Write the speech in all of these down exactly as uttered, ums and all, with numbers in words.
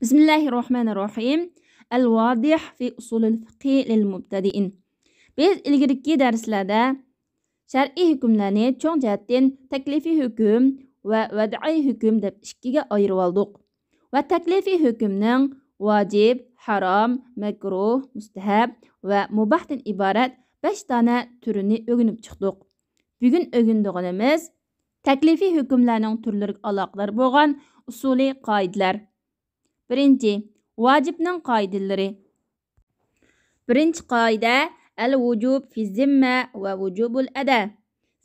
بىسمىللاھىررەھمانىررەھىم. الواضح في أصول الفقه للمبتدئين. بىز ئىلگىرىكى دەرسلەردە شەرئىي ھۆكۈملەرنى چوڭ جەھەتتىن تەكلىفىي ھۆكۈم ۋە ۋەدئىي ھۆكۈم دەپ ئىككىگە ئايرىۋالدۇق. ۋە تەكلىفىي ھۆكۈمنىڭ ۋاجىپ، ھارام، مەكرۇھ، مۇستەھەب ۋە مۇباھتىن ئىبارەت بەش دانە تۈرىنى ئۆگىنىپ چىقتۇق. بۈگۈن ئۆگىنىدىغىنىمىز تەكلىفىي ھۆكۈملەرنىڭ تۈرلىرىگە ئالاقىدار بولغان ئۇسۇلىي قائىدىلەر. بىرىنچى، ۋاجىپنىڭ قائىدىلىرى. بىرىنچى قائىدە، الوجوب في الذمة ووجوب الأداء.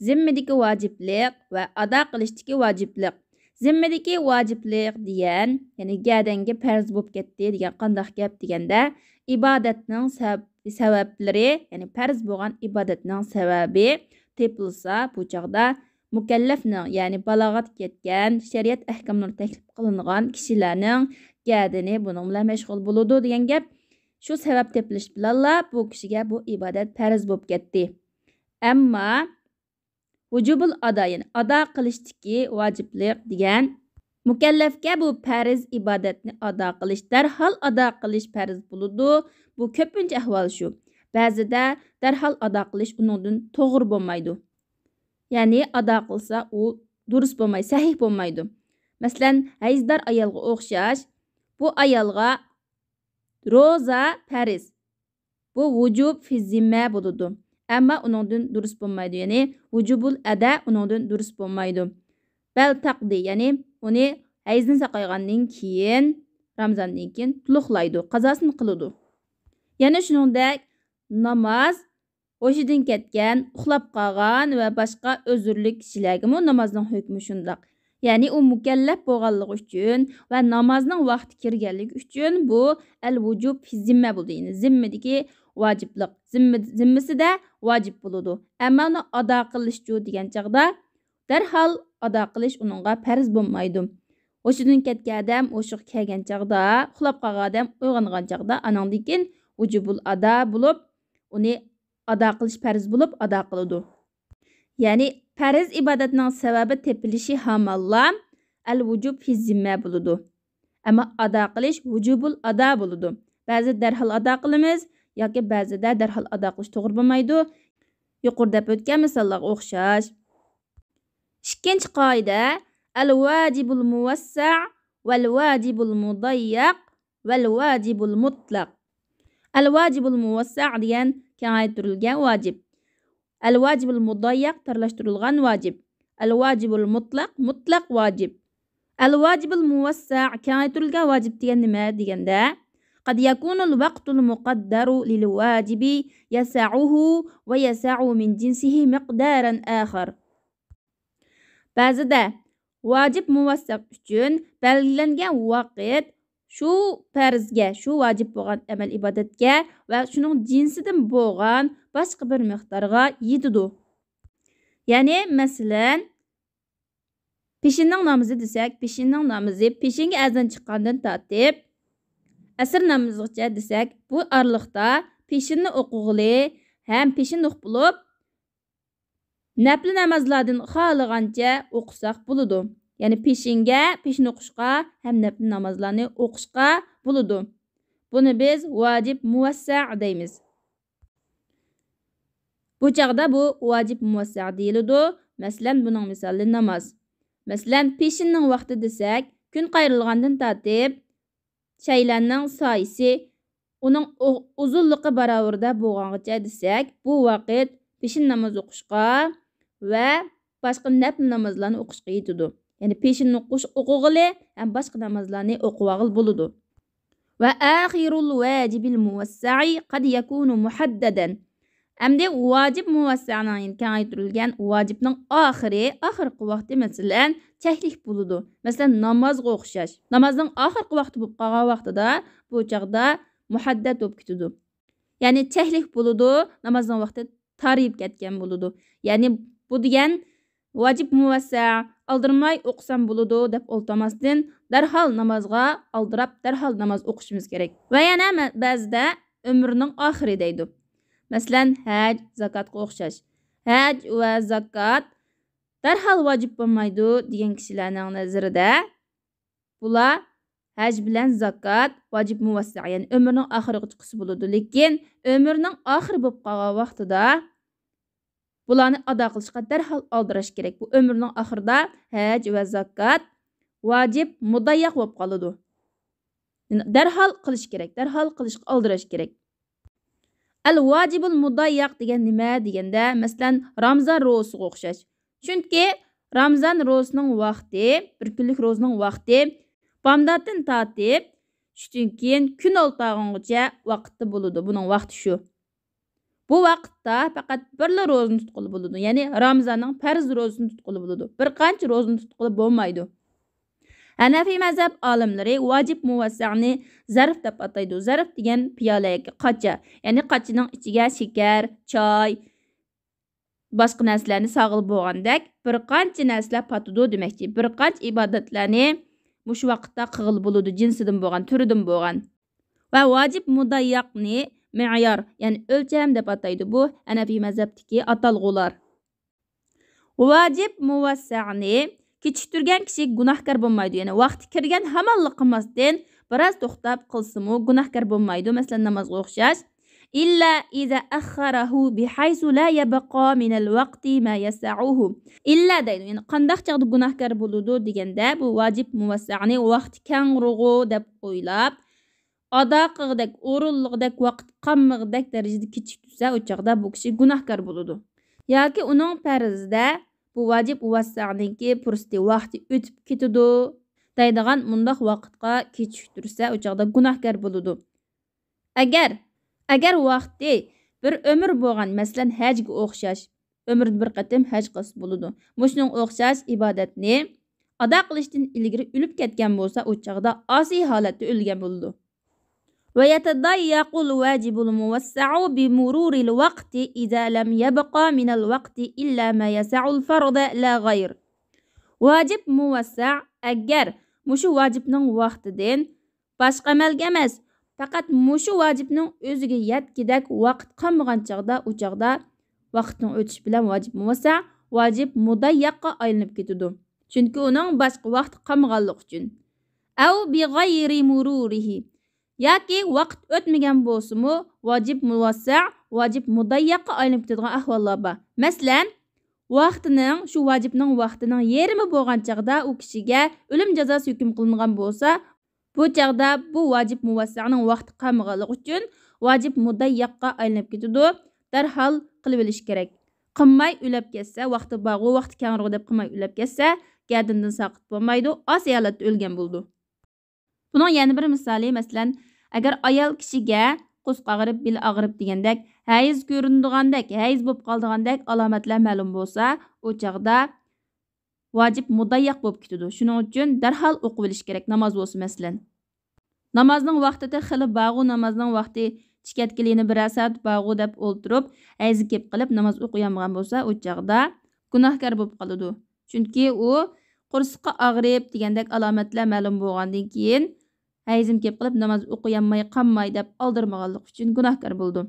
زىممىدىكى ۋاجىپلىق ۋە ئادا قىلىشتىكى ۋاجىپلىق. زىممىدىكى ۋاجىپلىق دېگەن، يەنى گەدەنگە پەرز بولۇپ كەتتى دېگەن قانداق گەپ دېگەندە، ئىبادەتنىڭ سەۋەب-، سەۋەبلىرى، يەنى پەرز بولغان ئىبادەتنىڭ سەۋەبى تېپىلسا، بۇ چاغدا مۇكەللەفنىڭ، يەنى بالاغەتكە يەتكەن، شەرىئەت ئەھكاملىرى تەكلىپ قىلىنغان كىشىلەرنىڭ گەدىنى بۇنىڭ بىلەن مەشغۇل بولىدۇ دېگەن گەپ. شۇ سەۋەب تېپىلىش بىلەنلا بۇ كىشىگە بۇ ئىبادەت پەرز بولۇپ كەتتى. ئەمما ۋۇجۇبۇل ئادا، يەنى ئادا قىلىشتىكى ۋاجىپلىق دېگەن، مۇكەللەفكە بۇ پەرز ئىبادەتنى ئادا قىلىش، دەرھال ئادا قىلىش پەرز بولىدۇ. بۇ كۆپىنچە ئەھۋال شۇ. بەزىدە دەرھال ئادا قىلىش ئۇنىڭدىن توغرا بولمايدۇ. يەنى ئادا قىلسا ئۇ دۇرۇس بولمايدۇ، سەھىھ بولمايدۇ. مەسىلەن، ھەيزدار ئايالغا ئوخشاش، بۇ ئايالغا روزا پەرز. بۇ ۋۇجۇب فىززىممە بولىدۇ. ئەمما ئۇنىڭدىن دۇرۇس بولمايدۇ. يەنى ۋۇجۇبۇل ئەدا ئۇنىڭدىن دۇرۇس بولمايدۇ. بەل تەقدى، يەنى ئۇنى ھەيزنى ساقايغاندىن كېيىن، رامزاندىن كېيىن تولۇقلايدۇ، قازاسىنى قىلىدۇ. يەنە شۇنىڭدەك ناماز ھوشىدىن كەتكەن، ئۇخلاپ قالغان ۋە باشقا ئۆزۈرلۈك كىشىلەرگىمۇ نامازنىڭ ھۆكمى شۇنداق. يەنى ئۇ مۇكەللەپ بولغانلىقى ئۈچۈن ۋە نامازنىڭ ۋاقتى كىرگەنلىكى ئۈچۈن بۇ ئەل ۋۇجۇب فىززىممە بولىدۇ. يەنى زىممىدىكى ۋاجىپلىق، زىممە-، زىممىسىدە ۋاجىپ بولىدۇ. ئەمما ئۇنى ئادا قىلىشچۇ دېگەن چاغدا، دەرھال ئادا قىلىش ئۇنىڭغا پەرز بولمايدۇ. ھوشىدىن كەتكەن ئادەم ھوشىغا كەلگەن چاغدا، ئۇخلاپ قالغان ئادەم ئويغانغان چاغدا، ئانىڭدىن كېيىن ۋۇجۇبۇل ئادا بولۇپ، ئۇنى ئادا قىلىش پەرز بولۇپ ئادا قىلىدۇ. يەنى پەرز ئىبادەتنىڭ سەۋەبى تېپىلىشى ھامانلا ئەل ۋۇجۇب فىززىممە بولىدۇ. ئەمما ئادا قىلىش ۋۇجۇبۇل ئادا بولىدۇ. بەزىدە دەرھال ئادا قىلىمىز ياكى بەزىدە دەرھال ئادا قىلىش توغرا بولمايدۇ. يۇقىرىدا دەپ ئۆتكەن مىساللارغا ئوخشاش. ئىككىنچى قائىدە، ئەل ۋاجىبۇل مۇۋەسسەئ ۋەل ۋاجىبۇل مۇدەييەق ۋەل ۋاجىبۇل مۇتلەق. ئەل ۋاجىبۇل مۇۋەسسەئ دېگەن كېڭەيتۈرۈلگەن ۋاجىپ. ئەل ۋاجىبۇل مۇدەييەق تارلاشتۇرۇلغان ۋاجىپ. ئەل ۋاجىبۇل مۇتلەق مۇتلەق ۋاجىپ. ئەل ۋاجىبۇل مۇۋەسسەئ كېڭەيتۈرۈلگەن ۋاجىپ دېگەن نېمە دېگەندە، قەد يەكۇنۇل ۋەقتۇل مۇقەددەرۇ لىل ۋاجىبى يەسەئۇھۇ ۋە يەسەئۇ مىن جىنسىھى مىقدارەن ئاخەر. بەزىدە ۋاجىپ مۇۋەسسەق ئۈچۈن بەلگىلەنگەن ۋاقىت شۇ پەرزگە، شۇ ۋاجىپ بولغان ئەمەل ئىبادەتكە ۋە شۇنىڭ جىنسىدىن بولغان باشقا بىر مىقدارغا يېتىدۇ. يەنى، مەسىلەن، پېشىننىڭ نامىزى دېسەك، پېشىننىڭ نامىزى پېشىنگە ئەزان چىققاندىن تارتىپ ئەسىر نامىزىغىچە دېسەك، بۇ ئارىلىقتا پېشىننى ئوقۇغىلى ھەم پېشىننى ئوقۇپ بولۇپ، نەپلى نامازلاردىن خالىغانچە ئوقۇساق بولىدۇ. يەنى پېشىنگە، پېشىن ئوقۇشقا ھەم نەپلى نامازلارنى ئوقۇشقا بولىدۇ. بۇنى بىز ۋاجىپ مۇۋەسسەئ دەيمىز. بۇ چاغدا بۇ ۋاجىپ مۇۋەسسەئ دېيىلىدۇ. مەسىلەن، بۇنىڭ مىسالى ناماز. مەسىلەن، پېشىننىڭ ۋاقتى دېسەك، كۈن قايرىلغاندىن تارتىپ شەيلەننىڭ سايىسى ئۇنىڭ ئۇ-، ئۇزۇنلۇقى باراۋىرىدە بولغانغىچە دېسەك، بۇ ۋاقىت پېشىن ناماز ئوقۇشقا ۋە باشقا نەپلى نامازلارنى ئوقۇشقا يېتىدۇ. يەنى پېشىن ئوقۇش، ئوقۇغىلى ھەم باشقا نامازلارنى ئوقۇۋالغىلى بولىدۇ. ۋە ئاخىرۇل ۋاجىبىل مۇۋەسسەئى قەد يەكۇنۇ مۇھەددەدەن. ئەمدى ۋاجىپ مۇۋەسسەئنىڭ، يەنى كېڭەيتۈرۈلگەن ۋاجىپنىڭ ئاخىرى، ئاخىرقى ۋاقتى، مەسىلەن، چەكلىك بولىدۇ. مەسىلەن، نامازغا ئوخشاش. نامازنىڭ ئاخىرقى ۋاقتى بولۇپ قالغان ۋاقتىدا بۇ چاغدا مۇھەددەد بولۇپ كېتىدۇ. يەنى چەكلىك بولىدۇ، نامازنىڭ ۋاقتى تارىيىپ كەتكەن بولىدۇ. يەنى بۇ دېگەن ۋاجىپ مۇۋەسسەئ، ئالدىرىماي ئوقۇسام بولىدۇ دەپ ئولتۇرماستىن، دەرھال نامازغا ئالدىراپ، دەرھال ناماز ئوقۇشىمىز كېرەك. ۋە يەنە مە-، بەزىدە ئۆمرىنىڭ ئاخىرى دەيدۇ. مەسىلەن، ھەج، زاكاتقا ئوخشاش. ھەج ۋە زاكات دەرھال ۋاجىپ بولمايدۇ دېگەن كىشىلەرنىڭ نەزىرىدە، بۇلار ھەج بىلەن زاكات ۋاجىب مۇۋەسسەئ، يەنى ئۆمرىنىڭ ئاخىرىغىچە قىلسا بولىدۇ. لېكىن ئۆمرىنىڭ ئاخىرى بولۇپ قالغان ۋاقتىدا بۇلارنى ئادا قىلىشقا دەرھال ئالدىراش كېرەك. بۇ ئۆمرىنىڭ ئاخىرىدا ھەج ۋە زاكات ۋاجىب مۇدەييەق بولۇپ قالىدۇ. دەرھال قىلىش كېرەك، دەرھال قىلىشقا ئالدىراش كېرەك. ئەل ۋاجىبۇل مۇدەييەق دېگەن نېمە دېگەندە، مەسىلەن، رامىزان روزىسىغا ئوخشاش. چۈنكى رامىزان روزىسىنىڭ ۋاقتى، بىر كۈنلۈك روزىنىڭ ۋاقتى بامداتتىن تارتىپ چۈشتىن كېيىن كۈن ئولتۇرغۇنغىچە ۋاقىتتا بولىدۇ. بۇنىڭ ۋاقتى شۇ. بۇ ۋاقىتتا پەقەت بىرلا روزىنى تۇتقىلى بولىدۇ، يەنى رامىزاننىڭ پەرز روزىسىنى تۇتقىلى بولىدۇ. بىر قانچە روزىنى تۇتقىلى بولمايدۇ. ھەنەفىي مەزھەپ ئالىملىرى ۋاجىب مۇۋەسسەئنى زەرف دەپ ئاتايدۇ. زەرف دېگەن پىيالە ياكى قاچا، يەنى قاچىنىڭ ئىچىگە شېكەر، چاي، باشقا نەرسىلەرنى سالغىلى بولغاندەك بىر قانچە نەرسىلەر پاتىدۇ دېمەكچى. بىر قانچە ئىبادەتلەرنى مۇشۇ ۋاقىتتا قىلغىلى بولىدۇ، جىنسىدىن بولغان، تۈرىدىن بولغان. ۋە ۋاجىب مۇدەييەقنى مەييار، يەنى ئۆلچەم دەپ ئاتايدۇ بۇ ھەنەفىي مەزھەپتىكى ئاتالغۇلار. ۋاجىب مۇۋەسسەئنى كېچىكتۈرگەن كىشى گۇناھكار بولمايدۇ. يەنى ۋاقتى كىرگەن ھامانلا قىلماستىن، بىراز توختاپ قىلسىمۇ گۇناھكار بولمايدۇ. مەسىلەن، نامازغا ئوخشاش. إلا إذا أخره بحيث لا يبقى من الوقت ما يسعه. ئىللا دەيدۇ. يەنى قانداق چاغدا گۇناھكار بولىدۇ دېگەندە، بۇ ۋاجىب مۇۋەسسەئنى ۋاقتى كەڭرىغۇ دەپ ئويلاپ، ئادا قىلغۇدەك، ئورۇنلىغۇدەك ۋاقىت قالمىغۇدەك دەرىجىدە كېچىكتۈرسە، ئۇ چاغدا بۇ كىشى گۇناھكار بولىدۇ. ياكى ئۇنىڭ پەرىزىدە بۇ ۋاجىب مۇۋەسسەئنىڭكى پۇرسىتى، ۋاقتى ئۆتۈپ كېتىدۇ دەيدىغان مۇنداق ۋاقىتقا كېچىكتۈرسە، ئۇ چاغدا گۇناھكار بولىدۇ. ئەگەر، ئەگەر ۋاقتى بىر ئۆمۈر بولغان، مەسىلەن، ھەجگە ئوخشاش، ئۆمرىدە بىر قېتىم ھەج قىلسا بولىدۇ. مۇشۇنىڭغا ئوخشاش ئىبادەتنى ئادا قىلىشتىن ئىلگىرى ئۆلۈپ كەتكەن بولسا، ئۇ چاغدا ئاسىي ھالەتتە ئۆلگەن بولىدۇ. ويتضيق الواجب الموسع بمرور الوقت إذا لم يبق من الوقت إلا ما يسع الفرض لا غير. ۋاجىب مۇۋەسسەئ، ئەگەر مۇشۇ ۋاجىبنىڭ ۋاقتىدىن باشقا ئەمەلگە ئەمەس، پەقەت مۇشۇ ۋاجىبنىڭ ئۆزىگە يەتكۈدەك ۋاقىت قالمىغان چاغدا، ئۇ چاغدا ۋاقىتنىڭ ئۆتۈشى بىلەن ۋاجىب مۇۋەسسەئ ۋاجىب مۇدەييەققە ئايلىنىپ كېتىدۇ. چۈنكى ئۇنىڭ باشقا ۋاقتى قالمىغانلىقى ئۈچۈن. أو بغير مروره. ياكى ۋاقىت ئۆتمىگەن بولسىمۇ، ۋاجىب مۇۋەسسەئ ۋاجىب مۇدەييەققە ئايلىنىپ كېتىدىغان ئەھۋاللار بار. مەسىلەن، ۋاقتىنىڭ، شۇ ۋاجىبنىڭ ۋاقتىنىڭ يېرىمى بولغان چاغدا ئۇ كىشىگە ئۆلۈم جازاسى ھۆكۈم قىلىنغان بولسا، بۇ چاغدا بۇ ۋاجىب مۇۋەسسەئنىڭ ۋاقتى قالمىغانلىقى ئۈچۈن ۋاجىب مۇدەييەققە ئايلىنىپ كېتىدۇ. دەرھال قىلىۋېلىش كېرەك. قىلماي ئۆلۈپ كەتسە، ۋاقتى بارغۇ، ۋاقتى كەڭرىغۇ دەپ قىلماي ئۆلۈپ كەتسە، گەدىنىدىن ساقىت بولمايدۇ، ئاسىي ھالەتتە ئۆلگەن بولىدۇ. بۇنىڭ يەنە بىر مىسالى، مەسىلەن، ئەگەر ئايال كىشىگە قورسىقى ئاغرىپ، بېلى ئاغرىپ دېگەندەك، ھەيز كۆرۈنىدىغاندەك، ھەيز بولۇپ قالىدىغاندەك ئالامەتلەر مەلۇم بولسا، ئۇ چاغدا ۋاجىب مۇدەييەق بولۇپ كېتىدۇ. شۇنىڭ ئۈچۈن دەرھال ئوقۇۋېلىش كېرەك، ناماز بولسا مەسىلەن. نامازنىڭ ۋاقتى تېخى خېلى بارغۇ، نامازنىڭ ۋاقتى چىقىپ كەتكىلى يەنە بىرەر سائەت بارغۇ دەپ ئولتۇرۇپ، ھەيزى كېلىپ قېلىپ ناماز ئوقۇيالمىغان بولسا، ئۇ چاغدا گۇناھكار بولۇپ قالىدۇ. چۈنكى ئۇ قورسىقى ئاغرىپ دېگەندەك ئالامەتلەر مەلۇم بولغاندىن كېيىن، ھەيزىم كېلىپ قېلىپ ناماز ئوقۇيالماي قالماي دەپ ئالدىرىمىغانلىقى ئۈچۈن گۇناھكار بولىدۇ.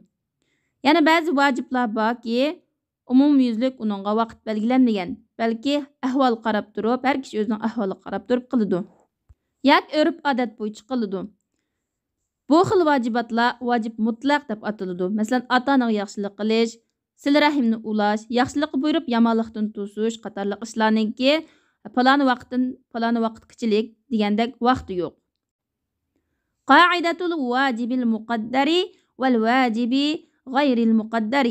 يەنە بەزى ۋاجىپلار باركى، ئومۇميۈزلۈك ئۇنىڭغا ۋاقىت بەلگىلەنمىگەن، بەلكى ئەھۋال قاراپ تۇرۇپ، ھەر كىشى ئۆزىنىڭ ئەھۋالىغا قاراپ تۇرۇپ قىلىدۇ. ياكى ئۆرپ-ئادەت بويىچە قىلىدۇ. بۇ خىل ۋاجىباتلار ۋاجىپ مۇتلەق دەپ ئاتىلىدۇ. مەسىلەن، ئاتا-ئانىغا ياخشىلىق قىلىش، سىلە رەھىمنى ئۇلاش، ياخشىلىققا بۇيرۇپ، يامانلىقتىن توسۇش قاتارلىق ئىشلارنىڭكى پالانى ۋاقىتتىن پالانى ۋاقىتقىچىلىك دېگەندەك ۋاقتى يوق. قاعدة الواجب المقدر والواجب غير المقدر.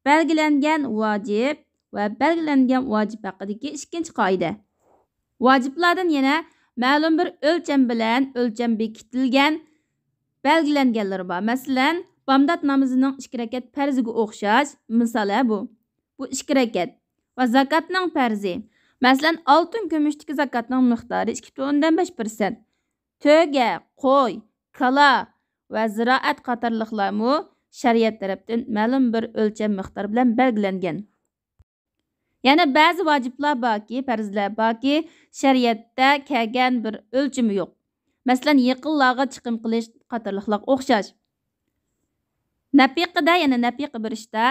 بەلگىلەنگەن ۋاجىپ ۋە بەلگىلەنگەن ۋاجىپ ھەققىدىكى ئىككىنچى قائىدە. ۋاجىپلاردىن يەنە مەلۇم بىر ئۆلچەم بىلەن ئۆلچەم بېكىتىلگەن، بەلگىلەنگەنلىرى بار. مەسىلەن، بامدات نامىزىنىڭ ئىككى رەكەت پەرزىگە ئوخشاش مىسال ھە بۇ. بۇ ئىككى رەكەت. ۋە زاكاتنىڭ پەرزى. مەسىلەن، ئالتۇن كۈمۈشتىكى زاكاتنىڭ مىقدارى ئىككى پۈتۈن ئوندىن بەش پىرسەنت. تۆگە، قوي، كالا ۋە زىرائەت قاتارلىقلارمۇ شەرىئەت تەرەپتىن مەلۇم بىر ئۆلچەم مىقدار بىلەن بەلگىلەنگەن. يەنە بەزى ۋاجىپلار باركى، پەرزلەر باركى، شەرىئەتتە كەلگەن بىر ئۆلچىمى يوق. مەسىلەن، يېقىنلارغا چىقىم قىلىش قاتارلىقلارغا ئوخشاش. نەپىقىدە، يەنى نەپىقە بېرىشتە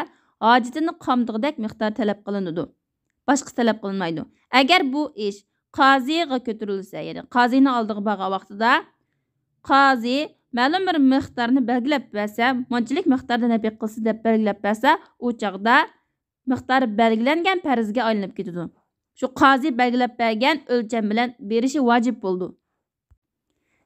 ھاجىتىنى قامدىغۇدەك مىقدار تەلەپ قىلىنىدۇ. باشقىسى تەلەپ قىلىنمايدۇ. ئەگەر بۇ ئىش قازىغا كۆتۈرۈلسە، يەنى قازىنىڭ ئالدىغا بارغان ۋاقتىدا، قازى مەلۇم بىر مىقدارنى بەلگىلەپ بەرسە، مانچىلىك مىقداردا نەپىقە قىلسا دەپ بەلگىلەپ بەرسە، ئۇ چاغدا مىقدار بەلگىلەنگەن پەرزگە ئايلىنىپ كېتىدۇ. شۇ قازى بەلگىلەپ بەرگەن ئۆلچەم بىلەن بېرىشى ۋاجىپ بولىدۇ.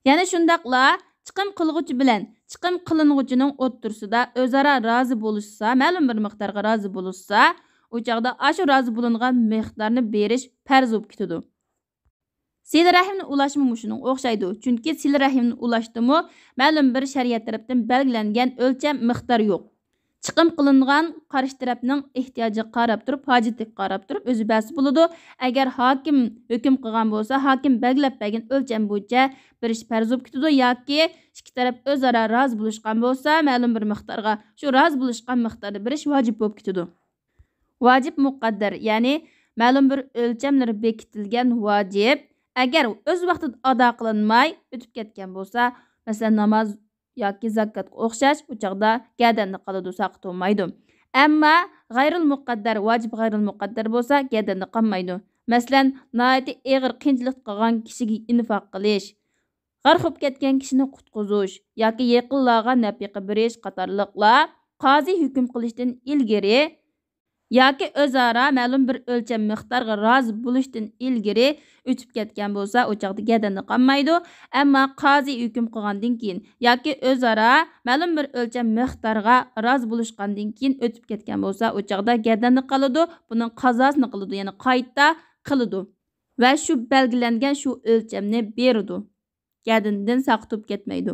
يەنە شۇنداقلا چىقىم قىلغۇچى بىلەن چىقىم قىلىنغۇچىنىڭ ئوتتۇرىسىدا ئۆزئارا رازى بولۇشسا، مەلۇم بىر مىقدارغا رازى بولۇشسا، ئۇ چاغدا ئاشۇ رازى بولۇنغان مىقدارنى بېرىش پەرز بولۇپ كېتىدۇ. سىلە رەھىمنى ئۇلاشمۇ مۇشۇنىڭغا ئوخشايدۇ. چۈنكى سىلە رەھىمنى ئۇلاشتىمۇ مەلۇم بىر شەرىئەت تەرەپتىن بەلگىلەنگەن ئۆلچەم مىقدار يوق. چىقىم قىلىنغان قارشى تەرەپنىڭ ئېھتىياجىغا قاراپ تۇرۇپ، ھاجىتىگە قاراپ تۇرۇپ ئۆزى بەرسە بولىدۇ. ئەگەر ھاكىم ھۆكۈم قىلغان بولسا، ھاكىم بەلگىلەپ بەرگەن ئۆلچەم بويىچە بېرىش پەرز بولۇپ كېتىدۇ ياكى ئىككى تەرەپ ئۆزئارا رازى بولۇشقان بولسا، مەلۇم بىر مىقدارغا شۇ رازى بولۇشقان مىقداردا بېرىش ۋاجىپ بولۇپ كېتىدۇ. ۋاجىپ مۇقەددەر، يەنى مەلۇم بىر ئۆلچەملىرى بېكىتىلگەن ۋاجىپ، ئەگەر ئۆز ۋاقتىدا ئادا قىلىنماي ئۆتۈپ كەتكەن بولسا، مەسىلەن، ناماز ياكى زاكاتقا ئوخشاش، ئۇ چاغدا گەدەندە قالىدۇ، ساقىت بولمايدۇ. ئەمما غەيرىل مۇقەددەر، ۋاجىپ غەيرىل مۇقەددەر بولسا گەدەندە قالمايدۇ. مەسىلەن، ناھايىتى ئېغىر قىيىنچىلىقتا قالغان كىشىگە ئىنفاق قىلىش، غەرق بولۇپ كەتكەن كىشىنى قۇتقۇزۇش ياكى يېقىنلارغا نەپىقە بېرىش قاتارلىقلار قازى ھۆكۈم قىلىشتىن ئىلگىرى ياكى ئۆزئارا مەلۇم بىر ئۆلچەم مىقدارغا رازى بولۇشتىن ئىلگىرى ئۆتۈپ كەتكەن بولسا، ئۇ چاغدا گەدەندە قالمايدۇ. ئەمما قازى ھۆكۈم قىلغاندىن كېيىن ياكى ئۆزئارا مەلۇم بىر ئۆلچەم مىقدارغا رازى بولۇشقاندىن كېيىن ئۆتۈپ كەتكەن بولسا، ئۇ چاغدا گەدەندە قالىدۇ. بۇنىڭ قازاسىنى قىلىدۇ، يەنى قايتا قىلىدۇ. ۋە شۇ بەلگىلەنگەن شۇ ئۆلچەمنى بېرىدۇ. گەدىنىدىن ساقىت بولۇپ كەتمەيدۇ.